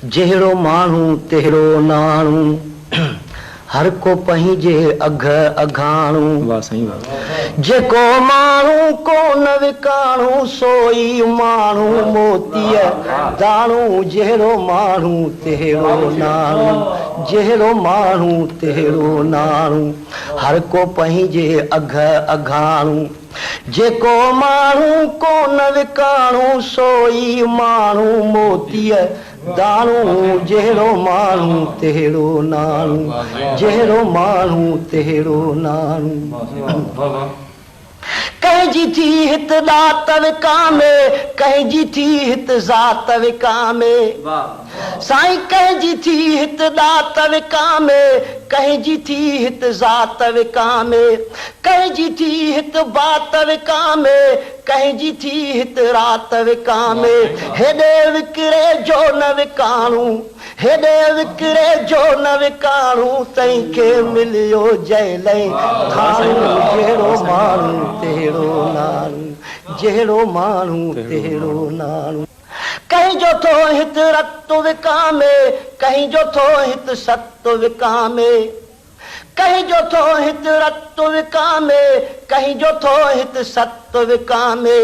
جهڙو ماڻهو تهڙو ناڻو، هر ڪو پنهنجي اگهه اگهاڻو. واه سائين واه. جيڪو ماڻهو ڪونه وڪاڻو، سو ئي ماڻهو موتيء داڻو. جهڙو ماڻهو تهڙو ناڻو، جهڙو ماڻهو تهڙو ناڻو، هر ڪو پنهنجي اگهه اگهاڻو. جيڪو ماڻهو ڪونه وڪاڻو، سو ئي ماڻهو موتيء داڻو. جهڙو ماڻهو تهڙو ناڻو، جهڙو ماڻهو تهڙو ناڻو. ڪنهن جي ٿي هت ڏات وڪامي، ڪنهن جي ٿي هت ذات وڪامي. سائين ڪنهن جي ٿي هت ڏات وڪامي، ڪنهن جي ٿي هت ذات وڪامي. ڪنهن جي ٿي هت بات وڪامي، ڪنهن جي ٿي هت رات وڪامي. هيڏي وڪري جو نه وڪاڻو، هيڏي وڪري جو نه وڪاڻو، تنهن کي مليو جيل ۽ ٿاڻو. جهڙو ماڻهو تهڙو ناڻو، جهڙو ماڻهو تهڙو ناڻو. ڪنهن جو ٿو هت رت وڪامي، ڪنهن جو ٿو هت ست وڪامي. ڪنهن جو ٿو هت رت وڪامي، ڪنهن جو ٿو هت ست وڪامي.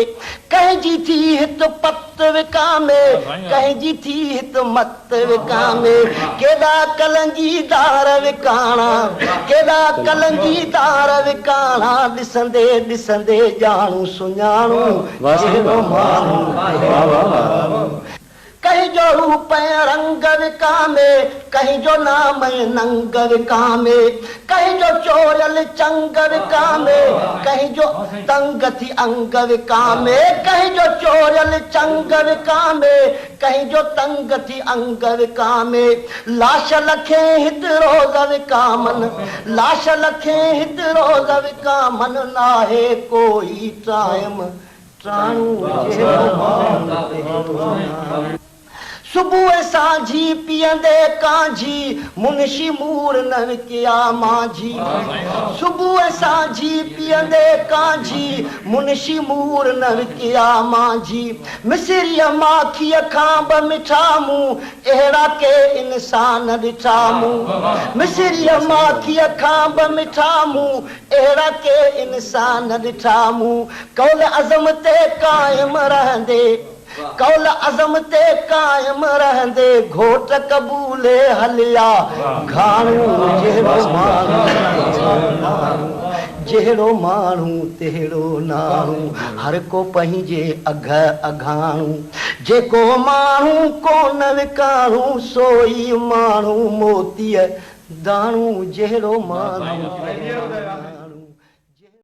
ڪنهن جي ٿي هت پت وڪامي، ڪنهن جي ٿي هت مت وڪامي. ڪيڏا ڪلنگيدار وڪاڻا، ڪيڏا ڪلنگيدار وڪاڻا، ڏسندي ڏسندي ڄاڻون سڃاڻون. جهڙو ماڻهو تهڙو ناڻو. ڪنهن جو روپ ۽ رنگ وڪامي، ڪنهن جو نام ۽ ننگ وڪامي. ڪنهن جو چوريل چنگ وڪامي، ڪنهن جو تنگ ٿي انگ وڪامي. ڪنهن جو چوريل چنگ وڪامي، ڪنهن جو تنگ ٿي انگ وڪامي. لاش لکين هت روز وڪامن، لاش لکين هت روز وڪامن، ناهي ڪوئي ٽائيم ٽاڻو. جهڙو ماڻهو تهڙو ناڻو. صبح ۽ سانجهي پيئندي ڪانجهي، منشي مور نه وڪيا مانجهي. صبح ۽ سانجهي پيئندي ڪانجهي، منشي مور نه وڪيا مانجهي. مصريء ماکيء کان به مٺا مون، اهڙا ڪي انسان ڏٺا مون. مصريء ماکيء کان به مٺا مون، اهڙا ڪي انسان ڏٺا مون. قول عزم تي قائم رهندي، قول عزم تي قائم رهندي، گهوٽ قبولي هليا گهاڻو. جهڙو ماڻهو تهڙو ناڻو، جهڙو ماڻهو تهڙو ناڻو، هر ڪو پنهنجي اگهه اگهاڻو. جيڪو ماڻهو ڪونه وڪاڻو، سو ئي ماڻهو موتيء داڻو. جهڙو ماڻهو تهڙو ناڻو.